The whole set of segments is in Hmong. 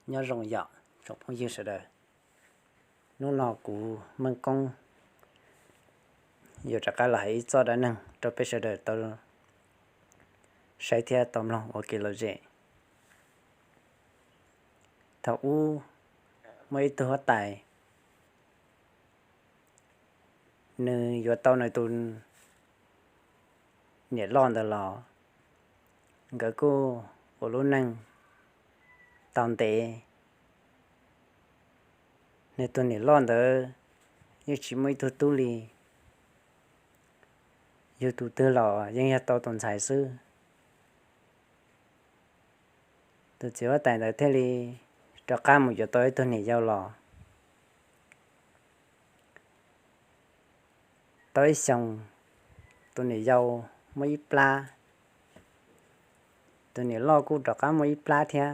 Nyob zoo yom tsoom phooj ywg sawv daws. Hnub no kuv Meej Koob yuav rov qab los hais ib txoj dab neeg rau peb sawv daws tau saib thiab tau mloog ua kev lom zem. Thaum ub muaj ib tug huab tais, nws yuav tau nws tus niam loj ntawd los, nkawd kuj ua lub neej tau ntev. Nws tus niam loj ntawd yeej tsis muaj ib tug tub li, yug tus twg los yeej yog tau tus ntxhais xwb. Tus txiv huab tais ntawd thiaj li rov qab mus yuav tau ib tug niam yau los. Tau ib xyoos, tus niam yau muaj ib plab, tus niam loj kuj rov qab muaj ib plab thiab.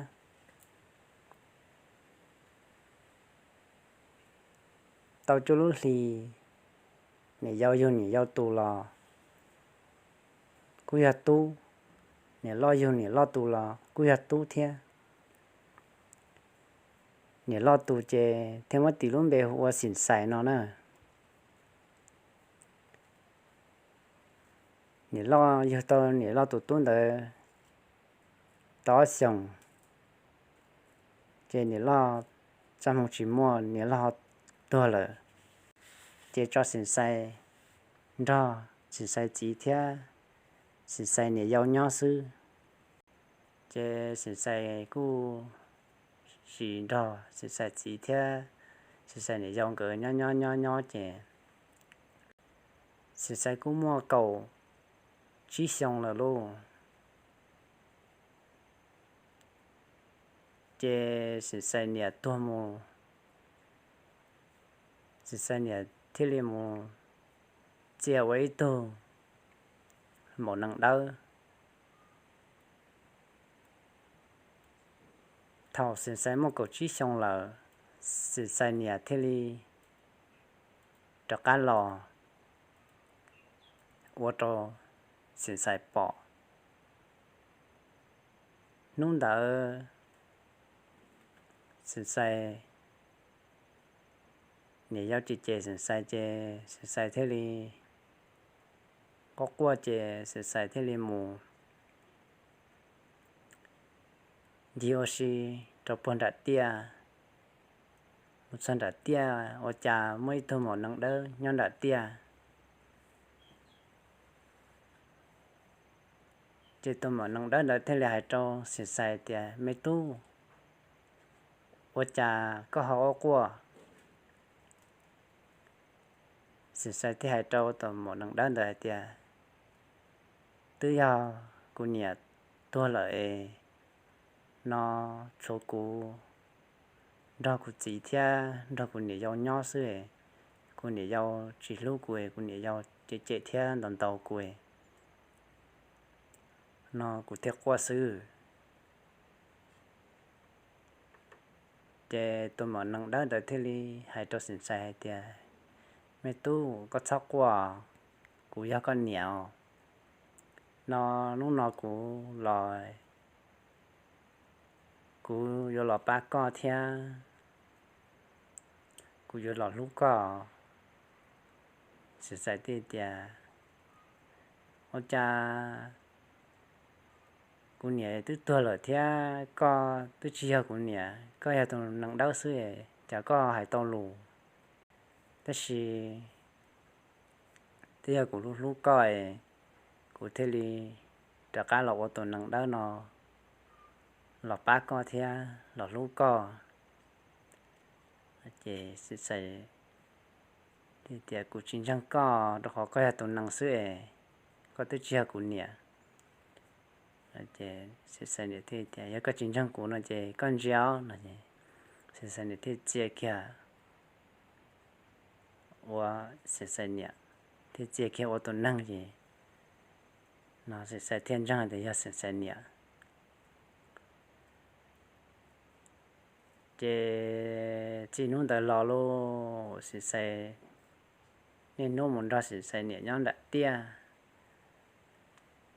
Tau cuaj lub hli, niam yau yug niam yau tus los kuj yog tub, niam loj yug niam loj tus los kuj yog tub thiab. Niam loj tus ces thiaj muab tis lub npe hu ua Xeem Xais no na. Niam loj yug tau niam loj tus tub ntawd tau ob xyoos, ces niam loj txaj hmoo tsis muaj, niam loj tuag lawm. Ces tso Xeem Xais nrog Xeem Xais txiv thiab Xeem Xais niam yau nyob xwb. Ces Xeem Xais kuj sim nrog Xeem Xais txiv thiab Xeem Xais niam yau nkawd nyob nyob nyob nyob ces Xeem Xais kuj muaj kaum tsib xyoo lawm lauj. Ces Xeem Xais niam tuag mus, Xeem Xais niam thiaj li mus txia ua ib tug maum nees dawb. Thaum Xeem Xais muaj kaum tsib xyoo lawm, Xeem Xais niam thiaj li rov qab los ua rau Xeem Xais pom. Hnub ntawd Xeem Xais niam yau cem cem Xeem Xais ces Xeem Xais thiaj li quaj quaj ces Xeem Xais thiaj li mus ncig ua si rau puag nram tiaj. Mus txog nram tiaj ua cas muaj ib tug maum nees dawb nyob nram tiaj. Ces tus maum nees dawb ntawd thiaj li hais rau Xeem Xais tias, Me tub, ua cas koj ho quaj quaj? Xeem Xais thiaj hais rau tus maum nees dawb ntawd hais tias, Twb yog kuv niam tuag lawm es no tshuav kuv nrog kuv txiv thiab nrog kuv niam yau nyob xwb es kuv niam yau tsis hlub kuv es kuv niam yau cem cem thiab ntaus ntaus kuv es no kuv thiaj quaj xwb. Ces tus maum nees dawb ntawd thiaj li hais rau Xeem Xais hais tias, Me tub, koj txhob quaj, kuv yog koj niam os. No hnub no kuv los, kuv yuav los pab koj thiab kuv yuav los hlub koj. Xeem Xais thiaj tias, Ua cas kuv niam twb tuag lawm thiab koj twb tsis yog kuv niam, koj yog tus nees dawb xwb es cas koj hais tau lus? Tab sis twb yog kuv hlub hlub koj es kuv thiaj li rov qab los ua tus nees dawb no los pab koj thiab los hlub koj. Ces Xeem Xais thiaj tias, Kuv tsis ntseeg koj rau qhov koj yog tus nees xwb es koj twb tsis yog kuv niam. Ces Xeem Xais niam thiaj tias, Yog koj tsis ntseeg kuv no ces koj ntsia no. Xeem Xais niam thiaj txia kiag ua, Xeem Xais niam thiaj txia kiag ua tus neeg ces no Xeem Xais thiaj ntseeg tias yog Xeem Xais niam. Ces txij hnub ntawd los lauj, Xeem Xais niaj hnub mus nrog Xeem Xais niam nyob nram tiaj.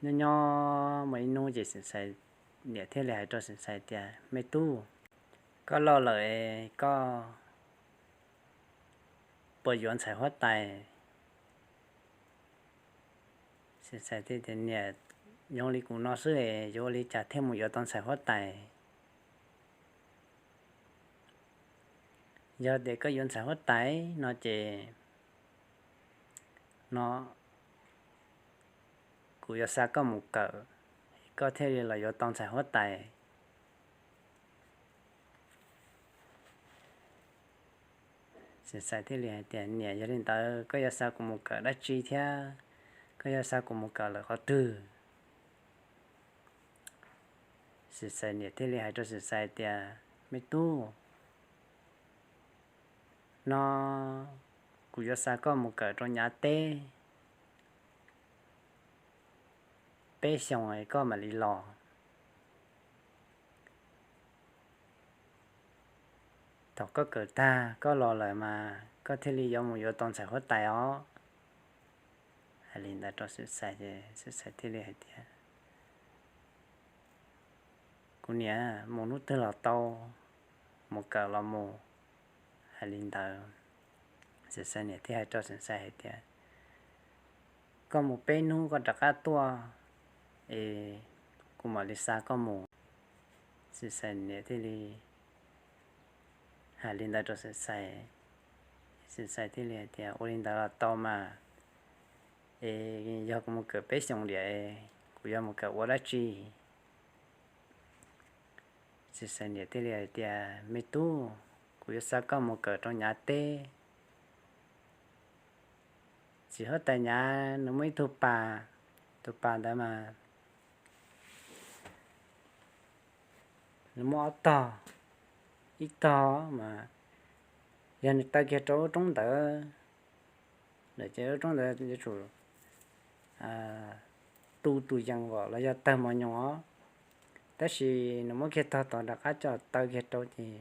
Nyob nyob muaj ib hnub ces Xeem Xais niam thiaj li hais rau Xeem Xais tias, Me tub, Koj loj lawm es koj puas yuav ntxhais huab tais? Xim Xais thiaj tias, Niam, yoov li kuv no xwb es yuav ua li cas thiaj mus yuav tau ntxhais huab tais? Yog tias koj yuav ntxhais huab tais no ces no kuv yuav xa koj mus kawm, koj thiaj li los yuav tau ntxhais huab tais. Xim Xais thiaj li hais tias, Niam, yog li ntawd koj yuav xa kuv mus kawm dab tsi thiab? Koj yuav xa kuv mus kawm lawm qhov twg? Xim Xais niam thiaj li hais rau Xim Xais tias, Me tub, no kuv yuav xa koj mus kawm rau Nyav teb peb xyoos koj mam li los. Thaum koj kawm tag koj los lawm mas koj thiaj li yuav mus yuav tau ntxhais huab tais os. Hais li ntawd rau Xim Xais ces Xim Xais thiaj li hais tias, Kuv niam, mus hnub twg los tau, mus kawm los mus. Hais li ntawd, Xim Xais niam thiaj hais rau Xim Xais hais tias, Koj mus peb hnub koj rov qab tuaj es kuv mam li xa koj mus. Xim Xais niam thiaj li hais li ntawd rau Xim Xais. Xim Xais thiaj li hais tias, Ua li ntawd los tau mas, es yog kuv mus kawm peb xyoos tiam, kuv yuav mus kawm ua dab tsi? Xim Xais niam thiaj li hais tias, Me tub, kuv yuav xa koj mus kawm rau Nyav teb. Txiv huab tais Nyav nws muaj ib tug pas, tus pas ntawd mas nws muaj ob tog, ib tog mas yog nws taw kiag rau lub roob ntawd lawm ces lub roob ntawd yuav tsum tu tus yees vom los yog tawg mos nyoos os. Tab sis nws muab kiag tog tod rov qab coj taw kiag rau ces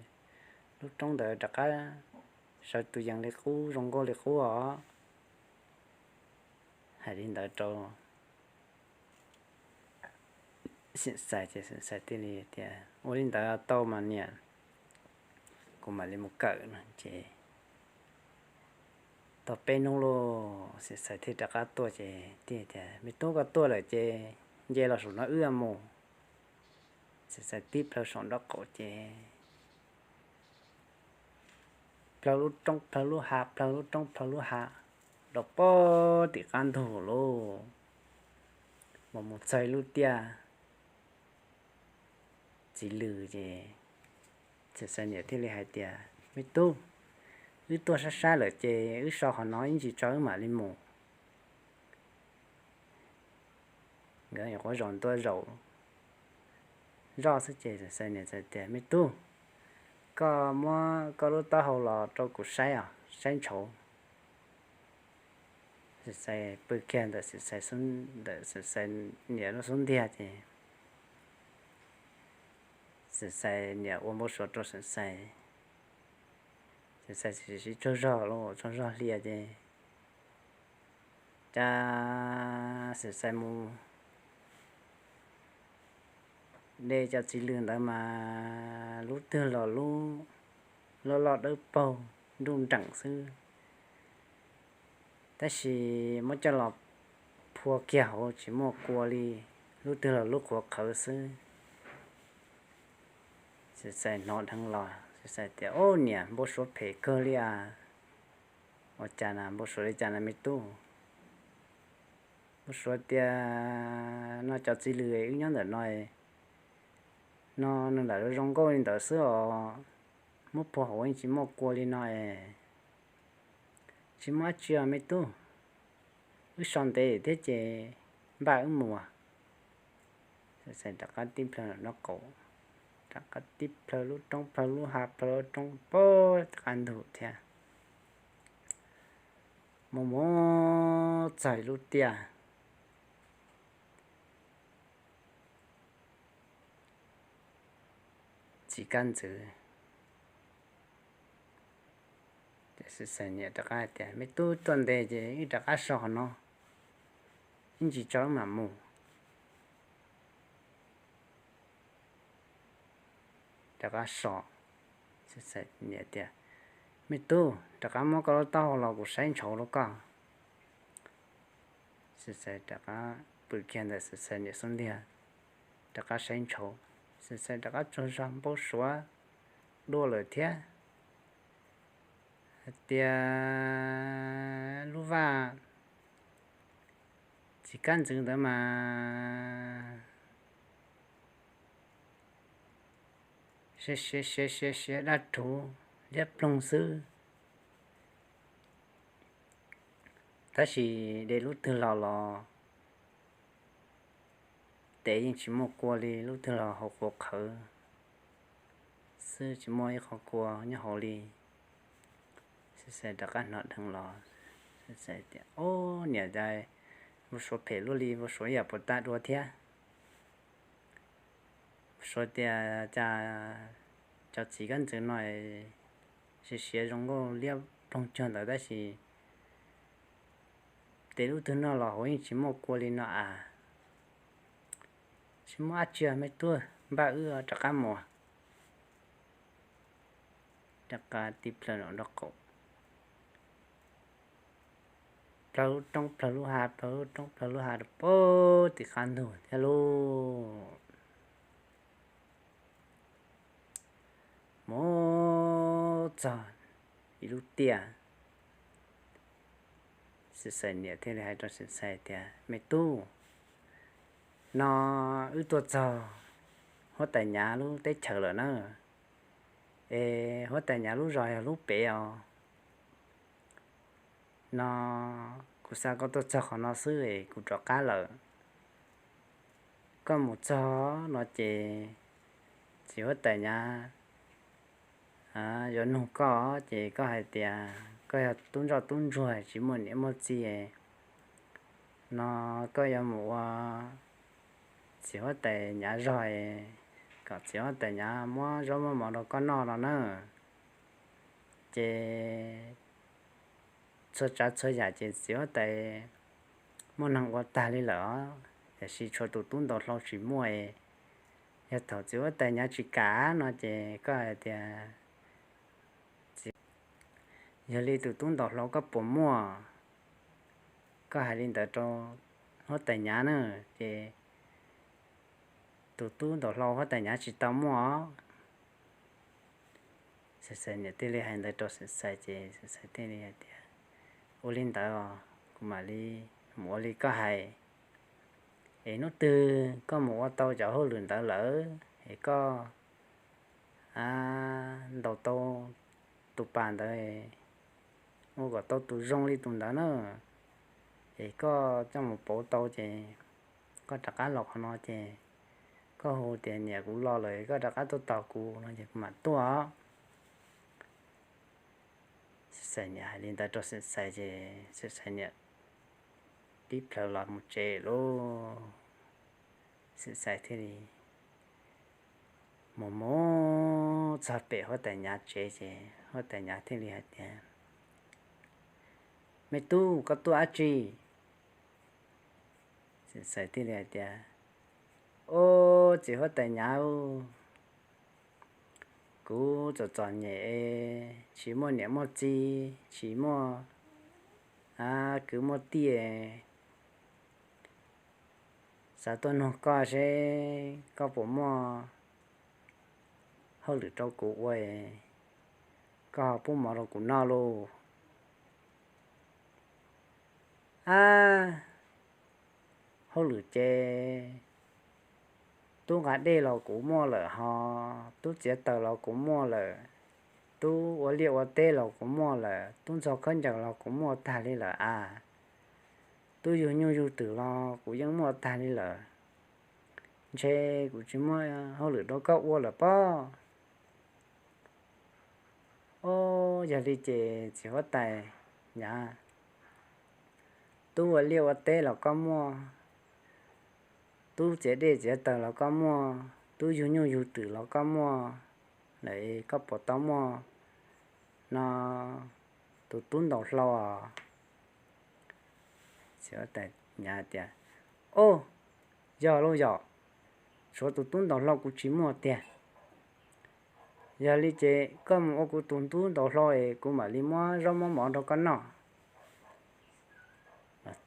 lub roob ntawd rov qab sawv tus yees li qub zoo nkauj li qub os. Hais li ntawd rau Xim Xais ces Xim Xais thiaj li tias, Ua li ntawd tau mas niam, kuv mam li mus kawm no ces tau peb hnub lauj, Xim Xais thiaj rov qab tuaj ces thiaj tias, Me tub, koj tuaj lawm ces nce los saum no wb mus. Xim Xais tib plhaw saum nraub qaum ces plhaw lub roob plhaw lub hav plhaw lub roob plhaw lub hav rau pem tim qab ntug lauj, mas mus txog lub tiaj txiv lws ces Xim Xais niam thiaj li hais tias, Me tub, wb tuaj sab sab lawm ces wb so qhov no ib ntsis tso wb mam li mus. Nkawd nyuam qhuav zaum ntua zaum zoj xwb ces Xim Xais niam txawm tias, Me tub, koj muab koj lub taub hau los rau kuv saib os, saib ntshauv. Xim Xais pw kiag ntawm Xim Xais, ntawm Xim Xais niam lub xub ntiag ces Xim Xais niam ua npau suav rau Xim Xais. Xim Xais siv tsaug zog los tsaug zog hlo ces cas Xim Xais mus de cov txiv lws ntawd mas lub twg los lub loj loj dawb paug nruj nreem xwb, tab sis muab coj los phua kiag hauv tsis muaj kua li, lub twg los lub qhuav qhawv xwb. Xim Xais hnov dheev los Xim Xais tias, Ub, niam, npau suav phem kawg li as. Ua cas na, npau suav li cas na me tub? Npau suav tias no cov txiv lws wb nyob ntawm no, no nws lam zoo nkauj li ntawd xwb os, muab phua hauv yeej tsis muaj kua li no es. Tsis muaj dab tsi os me tub, wb so ntev thiab ces npaj wb mus. Xim Xais rov qab tib plhaw nraub qaum, rov qab tib plhaw lub roob plhaw lub hav plhaw lub roob pem qab ntug thiab mus mus txog lub tiaj txiv kab ntxwv. Xim Xais niam rov qab hais tias, Me tub, tuaj ntev ces wb rov qab so qhov no, ib ntsis tso wb mam mus. Rov qab so, Xwm Xais niam tias, Me tub, rov qab muab koj lub taub hau los kuv saib ntshauv rau koj. Xwm Xais rov qab pw kiag ntawm Xwm Xais niam xub ntiag, rov qab saib ntshauv. Xwm Xais rov qab tsaug zog npau suav dua lawm thiab hais tias, Lub vaj txiv kab ntxwv ntawd mas siav siav siav siav dab rhuv liab ploog xwb, tab sis de lub twg los los tes yeej tsis muaj kua li, lub twg los hauv quav qhawv xwb, tsis muaj ib qho kua nyob hauv li. Xwm Xais rov qab hnov dheev los, Xwm Xais tias, Ob, niam, npau suav phem luaj li, npau suav yam puas tag dua thiab. Npau suav tias cas cov txiv kab ntxwv no siav siav zoo nkauj liab ploog cuag ntawd tab sis tes lub twg noj los hauv yeej tsis muaj kua li no as. Tsis muaj dab tsi, me tub, npaj wb rov qab mus. Rov qab tib plhaw los nraub qaum, plhaw lub roob plhaw lub hav, plhaw lub roob plhaw lub hav rau pem tim qab ntug thiab lauj. Mus txog ib lub tiaj, Xwm Xais niam thiaj li hais rau Xwm Xais tias, Me tub, no wb tuaj txog huab tais Nyav lub teb chaws lawm na. Es huab tais Nyav lub zos yog lub pem os. No kuv xa koj tuaj txog qhov no xwb es kuv rov qab lawm. Koj mus txog no ces txiv huab tais Nyav yuav nug koj ces koj hais tias koj yog tub ntsoj tub ntsuag tsis muaj niam muaj txiv no, koj yuav mus ua txiv huab tais Nyav zog kom txiv huab tais Nyav muab zaub muab mov rau koj noj no na. Ces txhua tsav txhua yam ces txiv huab tais muaj neeg ua tag li lawm os, tiam sis tshuav tus tub ntaus hlau tsis muaj. Yog thaum txiv huab tais Nyav tsis kam no ces koj hais tias, yog li tus tub ntaus hlau koj puas muaj? Koj hais li ntawd rau huab tais Nyav na, ces tus tub ntaus hlau huab tais Nyav tsis tau muaj. Xwm Xais niam thiaj li hais ntawd rau Xwm Xais ces Xwm Xais thiaj li hais tias, Ua li ntawd kuv mam li mus ua li koj hais. Es hnub twg koj mus ua tau cov hauj lwm ntawd lawm es koj ntaus tau tus pas ntawd, ua kom tau tus zoo li tus ntawd na, es koj coj mus pauv tau ces koj rov qab los qhov no ces koj hu tias niam kuv los lawm koj rov qab tuaj tos kuv no ces kuv mam tuaj. Xwm Xais niam hais li ntawd rau Xwm Xais ces Xwm Xais niam tib plhaw los mus tsev lauj. Xwm Xais thiaj li mus mus txog pem huab tais Nyav tsev ces huab tais Nyav thiaj li hais tias, Me tub, koj tuaj dab tsi? Xwm Xais thiaj li hais tias, Ob, txiv huab tais Nyav, kuv txom txom nyem, tsis muaj niam muaj txiv, tsis muaj kwv muaj tij, xav tuaj nug koj seb koj puas muaj hauj lwm rau kuv ua, koj pub mov rau kuv noj lauj. Ab, hauj lwm ces tub nqa dej los kuv muaj lawm hos, tub txiav taws los kuv muaj lawm, tub ua liaj ua teb los kuv muaj lawm, tub ntxhua khaub ncaws los kuv muaj tag li lawm as, tub yug nyuj yug twm los kuv yeej muaj tag li lawm, ntshe kuv tsis muaj hauj lwm rau koj ua lawm pob. Ob, yog li ces txiv huab tais Nyav, tub ua liaj ua teb los koj muaj, tub txiav dej txiav taws los koj muaj, tub yug nyuj yug twm los koj muaj, lawm koj puas tau muaj no tus tub ntaus hlau os? Txiv huab tais Nyav tias, Ob, yog lauj yom, tshuav tus tub ntaus hlau kuv tsis muaj tiag. Yog li ces koj mus ua kuv tus tub ntaus hlau es kuv mam li muab zaub muab mov rau koj noj.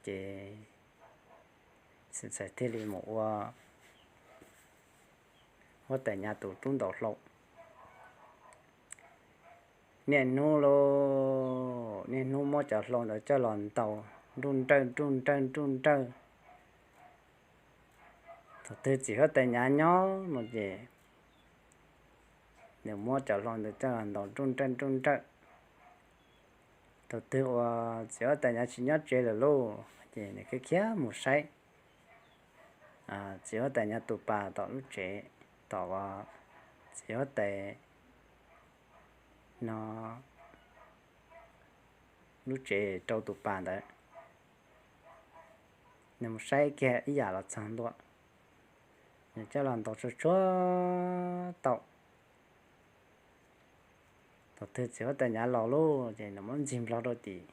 Ces Xeem Xais thiaj li mus ua huab tais Nyav tus tub ntaus hlau. Niaj hnub lauj, niaj hnub muab cov hlau ntawd coj los ntaus nruj nrawj nruj nrawj nruj nrawj. Thaum twg txiv huab tais Nyav nyob no ces nws muab cov hlau ntawd coj los ntaus nruj nrawj nruj nrawj. Thaum twg uas txiv huab tais Nyav tsis nyob tsev lawm lauj ces nws khiav khiav mus saib txiv huab tais Nyav tus pas tom lub tsev, tom txiv huab tais no lub tsev rau tus pas ntawd. Nws mus saib kiag ib yam los txog ntua, nws coj los ntaus tsuag tsuag tau. Thaum twg txiv huab tais Nyav los lauj ces nws muab ntxig nplog rau tim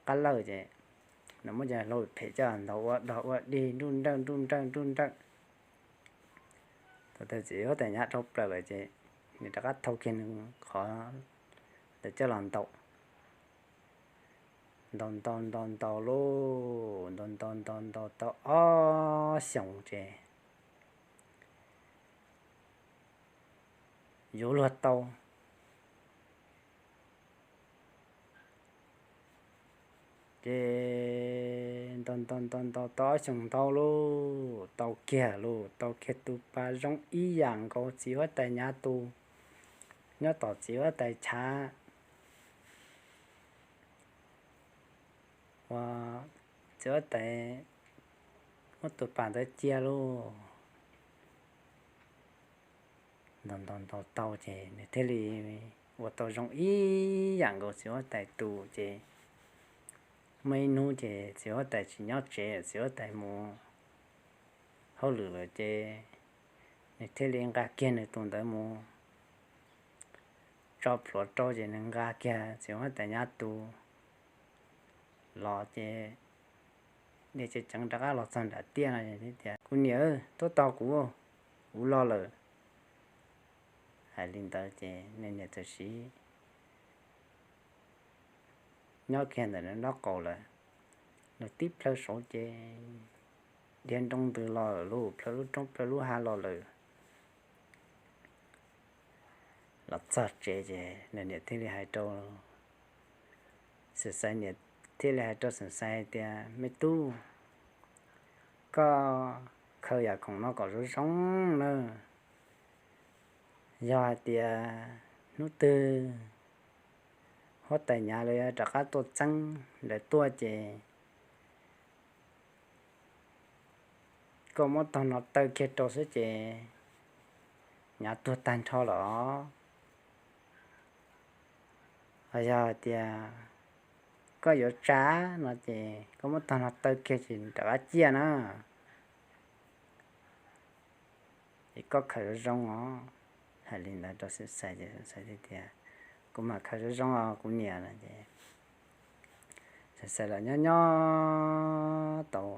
qab lawj ces nws muab cov hlau phem coj los ntaus ua dog ua dig nruj nrawj nruj nrawj nruj nrawj. Thaum twg txiv huab tais Nyav dhau plaws lawm ces nws rov qab thau kiag nws qhov ntawd coj los ntaus. Ntaus ntaus ntaus ntaus lauj, ntaus ntaus ntaus ntaus tau ob xyoos ces yuav luag tau. Ces ntaus ntaus ntaus ntaus tau ob xyoos ntau lauj, tau kiag lauj, tau kiag tus pas zoo ib yam nkaus txiv huab tais Nyav tus nyob tom txiv huab tais chav uas txiv huab tais muab tus pas ntawd cia lauj. Ntaus ntaus ntaus tau ces nws thiaj li ua tau zoo ib yam nkaus txiv huab tais tus ces muaj ib hnub ces txiv huab tais tsis nyob tsev, txiv huab tais mus hauj lwm lawm ces nws thiaj li nqa kiag nws tus ntawd mus tso plhuav rau ces nws nqa kiag txiv huab tais Nyav tus los ces nws ceev ceev rov qab los txog nram tiaj no tias, Kuv niam, tuaj tos kuv, kuv los lawm. Hais li ntawd ces nws niam txawm sim nyob kiag ntawm nws nraub qaum lawm. Nws tib plhaw saud ces dhia nroo ntws los lawm lauj, plhaw lub roob plhaw lub hav los lawm. Los txog tsev ces nws niam thiaj li hais rau Xeem Xais, niam thiaj li hais rau Xeem Xais hais tias, Me tub, koj khaws yam khoom no kom zoo zoo nawb. Yog hais tias hnub twg huab tais Nyav lawv rov qab tuaj txeeb lawv tuaj ces koj muab tog no taw kiag rau xwb ces Nyav tuag tag nrho lawm. Ho yog hais tias koj yuav tsa no ces koj muab tog no taw kiag ces rov qab ciaj na. Es koj khaws zoo zoo os. Hais li ntawd rau Xeem Xais ces Xeem Xais thiaj tias, Kuv mam khaws zoo zoo os kuv niam no ces Xeem Xais los nyob nyob tau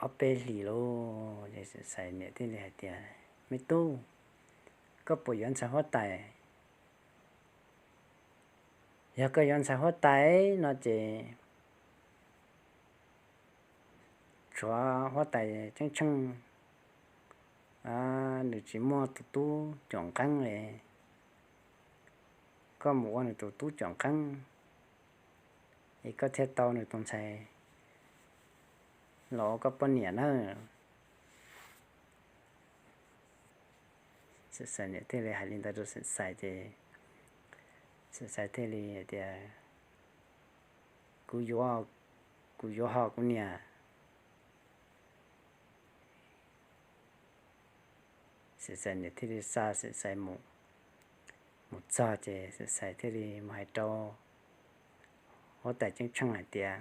ob peb hlis lauj ces Xeem Xais niam thiaj li hais tias, Me tub, koj puas yuav ntxhais huab tais? Yog koj yuav ntxhais huab tais no ces tshuav huab tais ceeb tsheej nws tsis muaj tus tub cuam nqeeb li, koj mus ua nws tus tub cuam nqeeb es koj thiaj tau nws tus ntxhais los ua koj poj niam nawb. Xeem Xais niam thiaj li hais li ntawd rau Xeem Xais ces Xeem Xais thiaj li hais tias, Kuv yuav, kuv yuav ho kuv niam. Xeem Xais niam thiaj li xa Xeem Xais mus. Mus txog ces Xeem Xais thiaj li mus hais rau huab tais ceeb tsheej hais tias,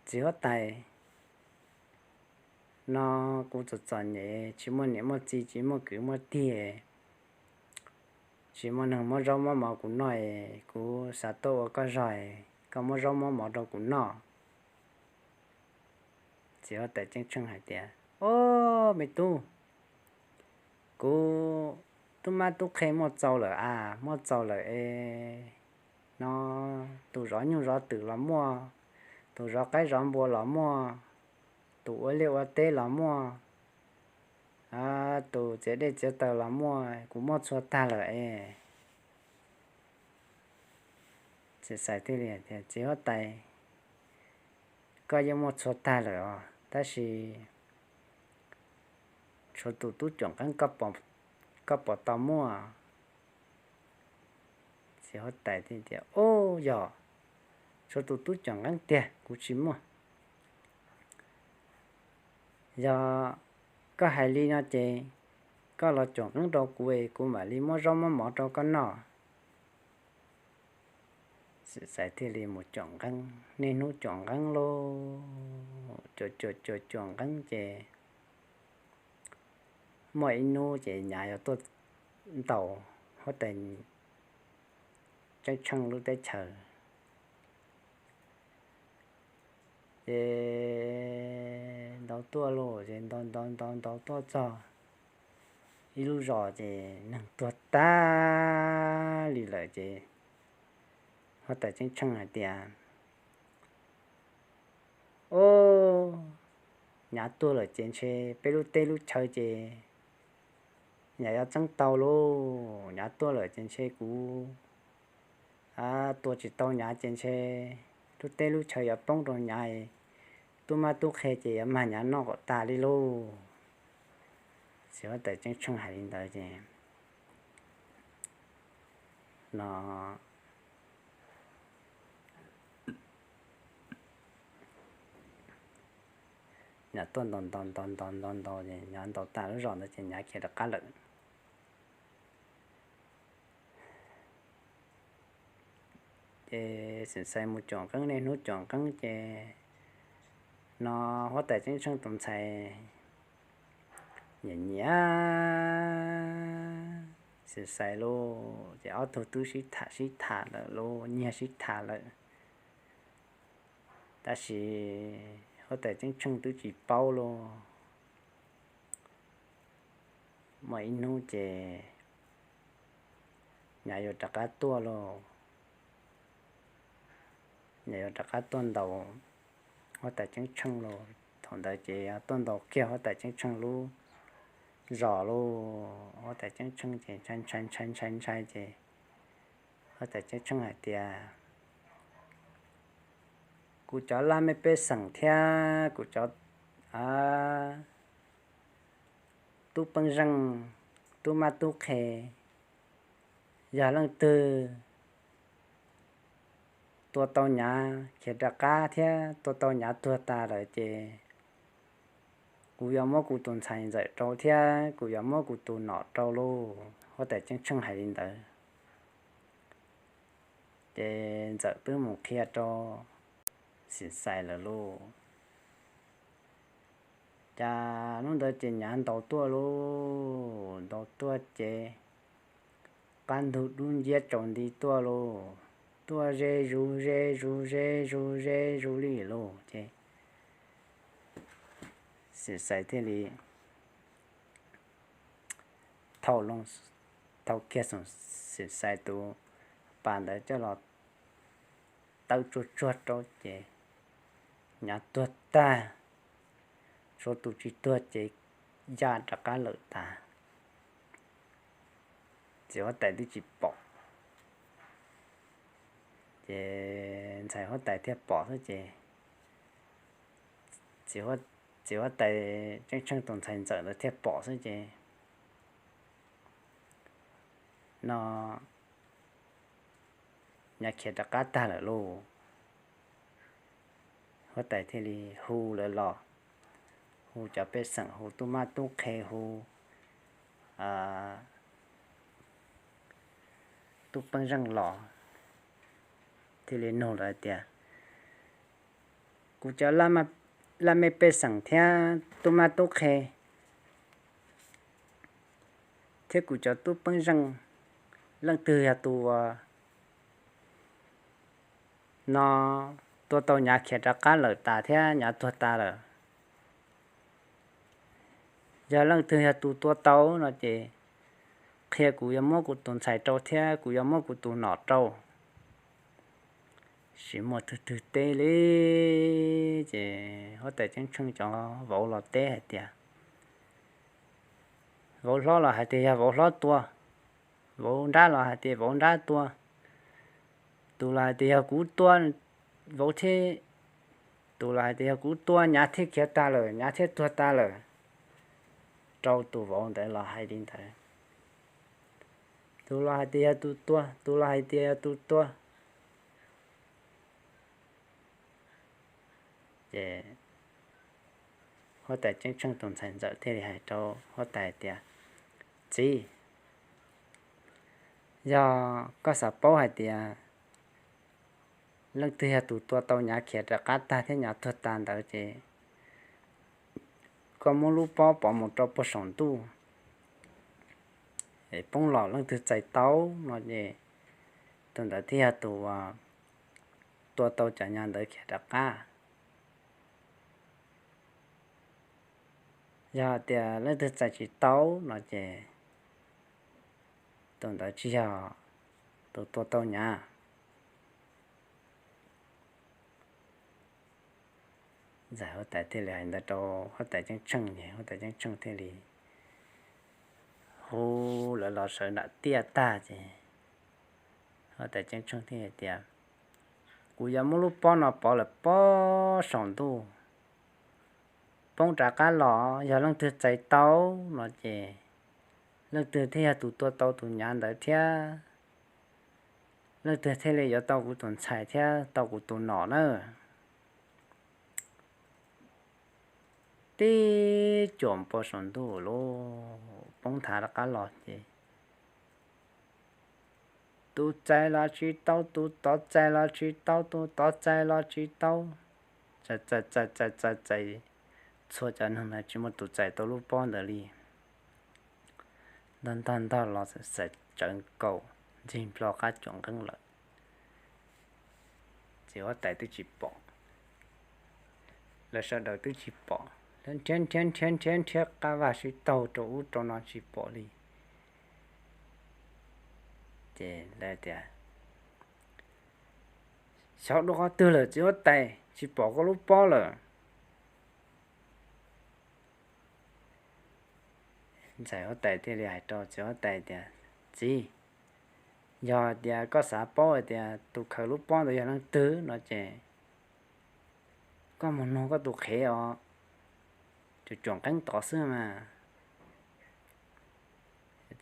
Txiv huab tais, no kuv txom txom nyem tsis muaj niam muaj txiv tsis muaj kwv muaj tij, tsis muaj neeg muab zaub muab mov kuv noj es kuv xav tuaj ua koj zog es koj muab zaub muab mov rau kuv noj. Txiv huab tais ceeb tsheej hais tias, O, me tub, kuv tub mab tub qhe muaj txaus lawm a, muaj txaus lawm es no tus zov nyuj zov twm los muaj, tus zov qaib zov npua los muaj, tus ua liaj ua teb los muaj, tus txiav dej txiav taws los muaj, kuv muaj txhua tag lawm es. Xim Xais thiaj li tias, Txiv huab tais, koj yeej muaj txhua tag lawm os, tab sis tshuav tus tub cuam nqeeb koj pom tau muaj? Txiv huab tais tias, O, yog, tshuav tus tub cuam nqeeb tiag, kuv tsis muaj. Yog koj hais li no ces koj los cuam nqeeb rau kuv es kuv mam li muab zaub muab mov rau koj noj. Xim Xais thiaj li mus cuam nqeeb, niaj hnub cuam nqeeb lauj, cuam cuam cuam cuam nqeeb ces muaj ib hnub ces Nyav yuav tuaj ntaus huab tais Ceeb Tsheej lub teb chaws. Ces ntaus tuaj lauj, ces ntaus ntaus ntaus ntaus tuaj txog ib lub zos ces neeg tuag tag li lawm ces huab tais Ceeb Tsheej hais tias, O, Nyav tuag lawm ces ntshe peb lub teb lub chaw ces Nyav yuav txeeb tau lauj. Nyav tuag lawm ces ntshe kuv tua tsis tau Nyav ces ntshe lub teb lub chaw yuav poob rau Nyav, tub mab tub qhe ces yuav mag Nyav noj kom tas li lauj. Txiv huab tais Ceeb Tsheej hais li ntawd ces no Nyav tuaj ntaus ntaus ntaus ntaus ntaus ntaus ces Nyav ntaus tas lub zos ntawd ces Nyav khiav rov qab lawm. Ces Xim Xais mus cuam nqeeb, niaj hnub cuam nqeeb ces no huab tais Ceeb Tsheej tus ntxhais nyiam nyiam Xim Xais lauj, ces ob tug twb sib tham sib tham lawm lauj, nyiag sib tham lawm. Tab sis huab tais Ceeb Tsheej twb tsis paub lauj. Muaj ib hnub ces Nyav yuav rov qab tuaj lauj, Nyav yuav rov qab tuaj ntaus huab tais Ceeb Tsheej lauj. Thaum ntawd ces tuaj ntaus kiag huab tais Ceeb Tsheej lub zos lauj. Huab tais Ceeb Tsheej ces ntshai ntshai ntshai ntshai ntshai ces huab tais Ceeb Tsheej hais tias, Kuv cov laj mej pej xeem thiab kuv cov tub peeb zeej, tub mab tub qhe, yog leej twg tua tau Nyav khiav rov qab thiab tua tau Nyav tuag tas lawm ces kuv yuav muab kuv tus ntxhais Ntxawm rau thiab kuv yuav muab kuv tus nom rau lauj. Huab tais Ceeb Tsheej hais li ntawd ces Ntxawm twb mus qhia rau Xim Xais lawm lauj. Cas hnub ntawd ces Nyav ntaus tuaj lauj, ntaus tuaj ces qab ntug dub nciab tsaus nti tuaj lauj, tuaj ze zus ze zus ze zus ze zus li lauj ces Xim Xais thiaj li thau loo, thau kiag Xim Xais tus pas ntawd coj los tawb tsuag tsuag rau ces Nyav tuag tag, tshuav tus tsis tuag ces ya rov qab lawm tas. Txiv huab tais twb tsis pom, ces ntxhais huab tais thiaj pom xwb ces, txiv huab tais Ceeb Tsheej tus ntxhais Ntxawm ntawd thiaj pom xwb ces no Nyav khiav rov qab tag lawm lauj. Huab tais thiaj li hu lawv los, hu cov pej xeem, hu tub mab tub qhe, hu tub peeb zeej los, thiaj li nug lawv hais tias, Kuv cov laj mej pej xeem thiab tub mab tub qhe thiab kuv cov tub peeb zeej, leej twg yog tus uas no tua tau Nyav khiav rov qab lawm tas thiab Nyav tuag tas lawm? Yog leej twg yog tus tua tau no ces qhia kuv yuav muab kuv tus ntxhais rau thiab kuv yuav muab kuv tus nom rau. Tsis muaj twg twg teb li. Ces huab tais ceeb tsheej cov vauv los teb hais tias, vauv hlob los hais tias yog vauv hlob tua, vauv nrab los hais tias vauv nrab tua, tus los hais tias yog kuv tua, vauv thiab, tus los hais tias yog kuv tua nyav thiab khiav tag lawm, nyav thiab tuag tag lawm, rau tus vauv ntawd los hais li ntawd. Tus los hais tias yog tus tua, tus los hais tias yog tus tua. Ces huab tais ceeb tsheej tus ntxhais ntxawm thiaj li hais rau huab tais tias, txiv, yog koj xav paub hais tias leej twg yog tus tua tau nyav khiav rov qab tag thiab nyav tuag tag ntawd ces koj muab lub pob pov mus rau puag saum ntuj, poob los leej twg txais tau no ces tus ntawd thiaj yog tus tua tau cov nyav ntawd khiav rov qab. Yog tias leej twg txais tsis tau no ces tus ntawd tsis yog tus tua tau nyav. Ntxawm huab tais thiaj li hais ntawd rau huab tais ceeb tsheej, huab tais ceeb tsheej thiaj li hu lawv los sawv nram tiaj tag ces huab tais ceeb tsheej thiaj hais tias, kuv yuav muab lub pob no pov lawm pob saum ntuj, poob rov qab los yog leej twg txais tau no ces leej twg thiaj yog tus tua tau tus nyav ntawd thiab leej twg thiaj li yuav tau kuv tus ntxhais thiab tau kuv tus nom na. Tib cuam pov saum ntuj lub poob thav rov qab los ces tus txais los tsis tau, tus tod txais los tsis tau, tus tod txais los tsis tau, txais txais txais txais txais, txhua cov neeg ntawd tsis muaj tus txais tau lub pob ntawd li. Ntog ntog ntog los xav tsawv nkaus, ntxig nplo qab cuam nqeeb lawm. Txiv huab tais twb tsis pom, lawv sawv daws twb tsis pom, lawv nrhiav nrhiav nrhiav nrhiav nrhiav qab vaj sib taug rau ub rau no tsis pom li. Ces lawv tias, xyov dua qhov twg lawm txiv huab tais, tsis pom koj lub pob lawm. Ntxhais huab tais thiaj li hais rau txiv huab tais tias, txiv, yog tias koj xav paub hais tias tus khaws lub pob ntawd yog leej twg no ces koj mus nug koj tus qhev os, tus cuam nqeeb tod xwb mas.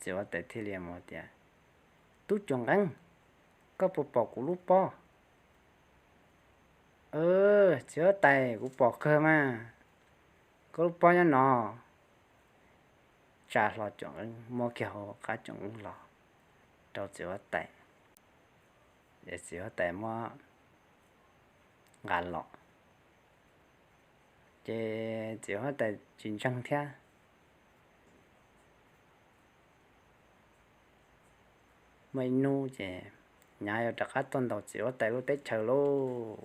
Txiv huab tais thiaj li tias, tub cuam nqeeb, koj puas pom kuv lub pob? Txiv huab tais, kuv pom kawg mas, koj lub pob nyob no. Tsa hlo cuam nqeeb muab kiag hauv qab cuam nqeeb los rau txiv huab tais, es txiv huab tais muab nqa los. Ces txiv huab tais tsis ntseeg thiab. Muaj ib hnub ces nyav yuav rov qab tuaj ntaus txiv huab tais lub teb chaws lauj.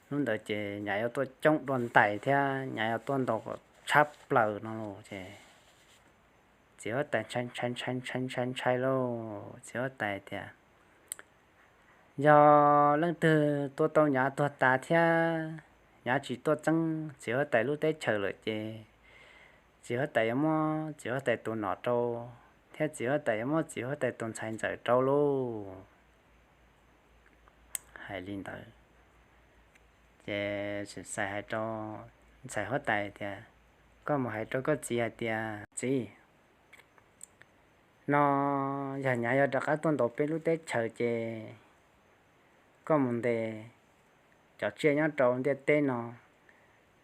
Hnub ntawd ces nyav yuav tuaj coob dua ntais thiab nyav yuav tuaj ntaus tshab plaws no los ces txiv huab tais ntshai ntshai ntshai ntshai ntshai ntshai lauj. Txiv huab tais tias, yog leej twg tua tau nyav tuag tas thiab nyav tsis tuaj txeeb txiv huab tais lub teb chaws lawm ces txiv huab tais yuav muab txiv huab tais tus nom rau, thiab txiv huab tais yuav muab txiv huab tais tus ntxhais ntxawm rau lauj. Hais li ntawd ces Xim Xais hais rau ntxhais huab tais tias, koj mus hais rau koj txiv hais tias, txiv, no yog nyav yuav rov qab tuaj ntaus peb lub teb chaws ces koj mus ntes cov tsiaj nyob rau ntiaj teb no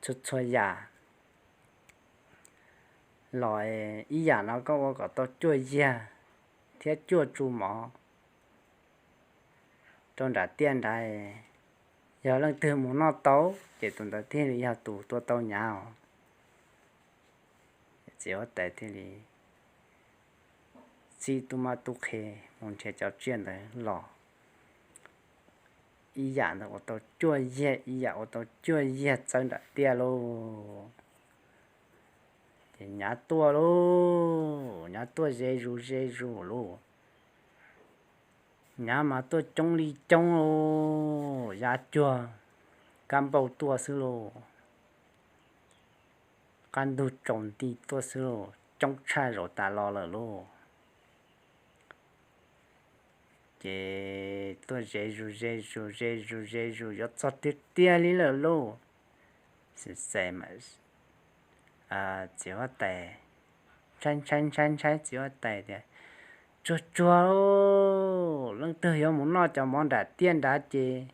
txhua txhua yam los, ib yam no koj ua kom tau cuaj yiag thiab cuaj tsu mov rau nram tiaj nrad. Yog leej twg mus noj tau ces tus ntawd thiaj li yog tus tua tau nyav os. Txiv huab tais thiaj li txib tub mab tub qhe mus nrhiav cov tsiaj ntawd los, ib yam ntawd ua tau cuaj yiag, ib yam ua tau cuaj yiag txawb nram tiaj lauj. Ces nyav tuaj lauj, nyav tuaj ze zus ze zus lauj. Nyav mas tuaj coob li coob lauj, yav cuag kab npauj tuaj xwb lauj, qab ntug tsaus nti tuaj xwb lauj, coob tshaj zaum tas los lawm lauj. Ces tuaj ze zus ze zus ze zus ze zus yuav txog tiag tiag li lawm lauj. Xim Xais mas, txiv huab tais ntshai ntshai ntshai ntshai txiv huab tais tias, Tsuag tsuag, leej twg yuav mus noj cov mov nram tiaj nrad ces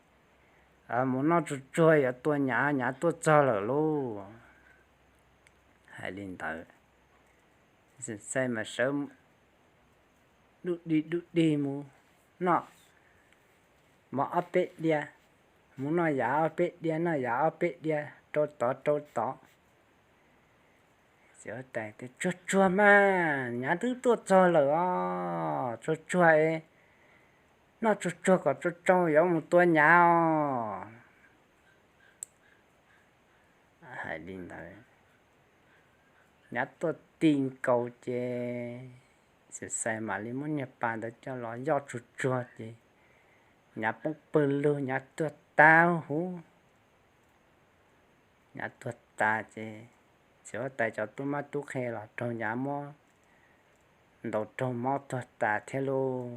mus noj tsuag tsuag, yuav tua nyav, nyav tuaj txog lawm lauj. Hais li ntawd, Xim Xais mas sawv duj dig duj dig mus noj mov ob peb diav, mus noj yav ob peb diav, noj yav ob peb diav, rau tod rau tod. Txiv huab tais tias, Tsuag tsuag mas, nyav twb tuaj txog lawm os, tsuag tsuag es noj tsuag tsuag kom tsau tsau yuav mus tua nyav os. Hais li ntawd, nyav tuaj ti nkaus ces Xim Xais mam li muab niag pas ntawd coj los yoj tsuag tsuag ces nyav poob pawg lug, nyav tuag tas huv. Nyav tuag tas ces txiv huab tais cov tub mab tub qhe los raug nyav muab ntaus raug mob tuag tas thiab lauj.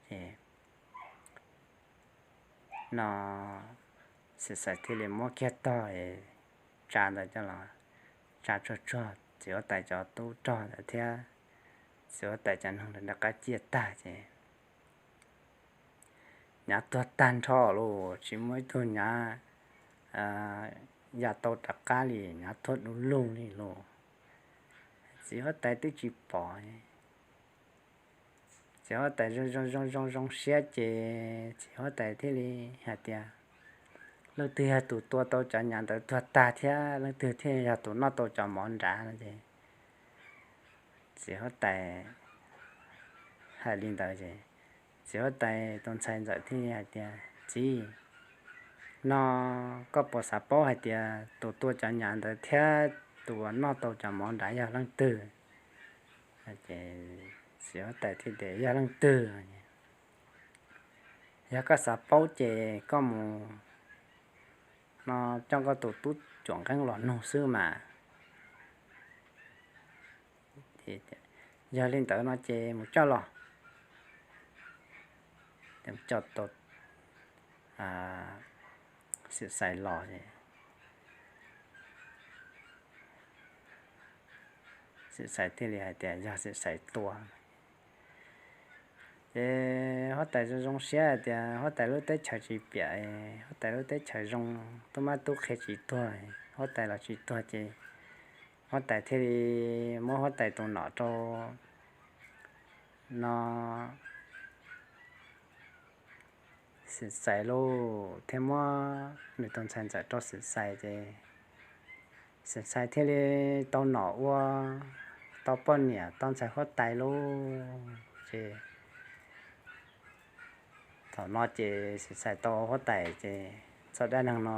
Ces no Xim Xais thiaj li muab kiag tog tsa ntawd coj los tsa tsuag tsuag txiv huab tais cov tub rog ntawd thiab txiv huab tais cov noog ntawd nram qab ciaj tag ces nyav tuag tag nrho lauj, tsis muaj ib tug nyav ya tau rov qab li, nyav tuag du lug li lauj. Txiv huab tais twb tsis pom, txiv huab tais zoo zoo zoo zoo siab ces txiv huab tais thiaj li hais tias, Leej twg yog tus tua tau cov nyav ntawd tuag tag thiab leej twg thiaj yog tus noj tau cov mov nrad no ces txiv huab tais hais li ntawd ces txiv huab tais tus ntxhais ntxawm thiaj li hais tias, Txiv, no koj puas xav paub hais tias tus tua cov nyav ntawd thiab tus uas noj tau cov mov nrad yog leej twg? Ces txiv huab tais thiaj tias, Yog leej twg? Yog koj xav paub ces koj mus no coj koj tus tub cuam nqeeb los nug xwb mas. Yog li ntawd no ces mus coj los. Coj tau Xim Xais los, Xim Xais thiaj li hais tias yog Xim Xais tua. Ces huab tais zoo zoo siab hais tias huab tais lub teb chaws tsis piam, huab tais lub teb chaws zoo, tub mab tub qhe tsis tuag, huab tais los tsis tuag ces huab tais thiaj li muab huab tais tus nom rau no Xim Xais lauj, thiaj muab nws tus ntxhais ntxawm rau Xim Xais ces Xim Xais thiaj li tau nom ua, tau poj niam tau ntxhais huab tais lauj. Ces thaum no ces Xim Xais tau huab tais ces txoj dab neeg no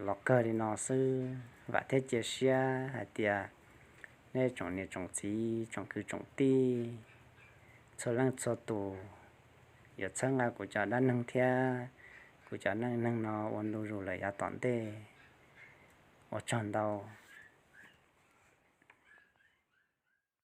los kawg li no xwb, vam thiab cia siab hais tias nej tsoom niam tsoom txiv tsoom kwv tsoom tij txhua leej txhua tus yuav txhawb nqa kuv cov dab neeg thiab kuv cov neej neeg no ua ntu zus lawm yav tom ntej. Ua tsaug ntau.